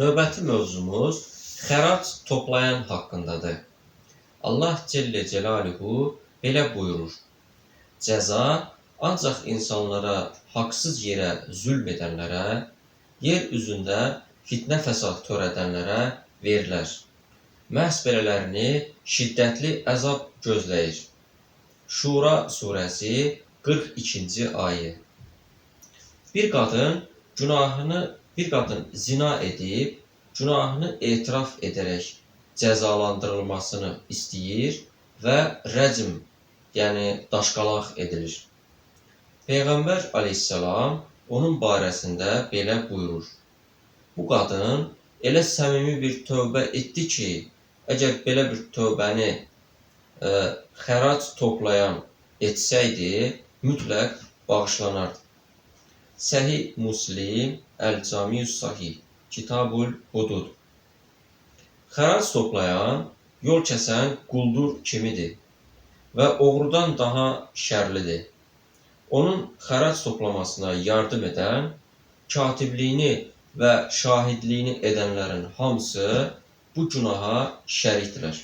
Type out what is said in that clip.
Növbəti mövzumuz xərac toplayan haqqındadır. Allah Celle Celaluhu belə buyurur: Cəza ancaq insanlara haqsız yerə zülm edənlərə, yer üzündə fitnə fəsad törədənlərə verilər. Məhz belələrini şiddətli əzab gözləyir. Şura surəsi 42-ci ayə. Bir qadın günahını bir qadın zina edib, günahını etiraf edərək cəzalandırılmasını istəyir və rəcm, yəni daşqalaq edilir. Peyğəmbər əleyhissalam onun barəsində belə buyurur: Bu qadın elə səmimi bir tövbə etdi ki, əgər belə bir tövbəni xərac toplayan etsəydi, mütləq bağışlanardı. Səhih Muslim, Əl-Camius Sahih, Kitabul Hudud. Xərac toplayan yol kəsən quldur kimidir və oğrudan daha şərlidir. Onun xərac toplamasına yardım edən, katibliyini və şahidliyini edənlərin hamısı bu günaha şərikdirlər.